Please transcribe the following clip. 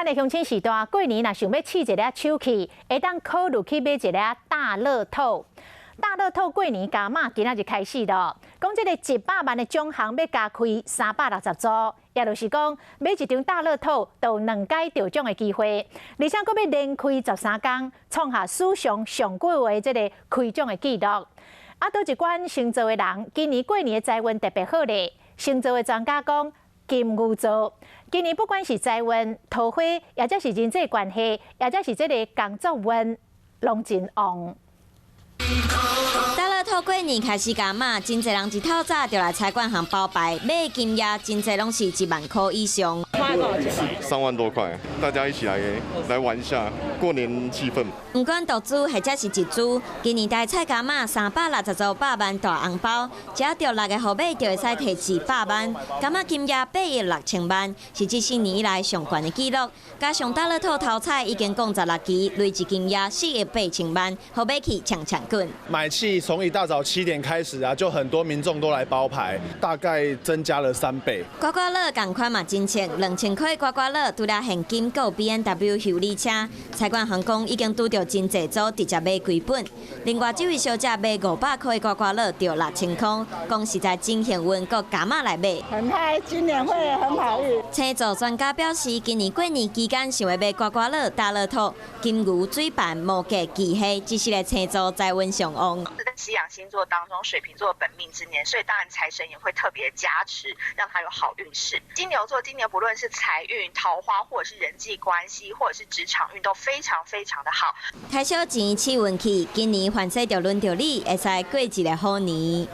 咱的鄉親序大，過年若想欲試一下手氣，會當考慮去買一個大樂透。大樂透過年加碼，今仔日開始咯。講這个100萬的獎項欲加開360組，也就是講買一張大樂透，就有兩擺著獎的機會，而且閣欲連開13工，創下史上上久的這个開獎的紀錄。啊，佗一款星座的人，今年過年的財運特別好咧。星座的專家講，金牛座今年不管是財運、桃花，抑者是人際關係，抑者是這个工作運，攏真旺。大樂透過年開始加碼，真濟人一透早就來彩券行包牌，買金額真濟攏是1萬箍以上。 3萬多塊，大家一起來玩一下過年氣氛。毋管獨資或者是集資，今年台彩加碼360組百萬大紅包，只要中六个號碼就會使提100萬，加碼金額8億6千萬，是這四年以來上懸的紀錄。加上大樂透頭彩已經降16期，累計金額4億8千萬，號碼氣強強滾。買氣從一大早7點開始啊，就很多民眾都來包牌，大概增加了3倍。刮刮樂仝款嘛真切，2000塊刮刮樂除了現金，閣有 BMW 修理車。彩券行講已經拄著真濟組直接買規本。另外，這位小姐買500塊刮刮樂著6000塊，講實在真幸運，閣加碼來買。很嗨，今年會很好運。星座專家表示，今年過年期間想欲買刮刮樂、大樂透、金牛、水瓶、摩羯、巨蟹，這四个星座財運上旺。在西洋星座當中，水瓶座本命之年，所以當然財神也會特別加持，讓他有好運勢。金牛座今年不論是財運、桃花，或者是人際關係，或者是職場運，都非常非常的好。開小錢試運氣，今年凡勢就輪著你，會使過一个好年。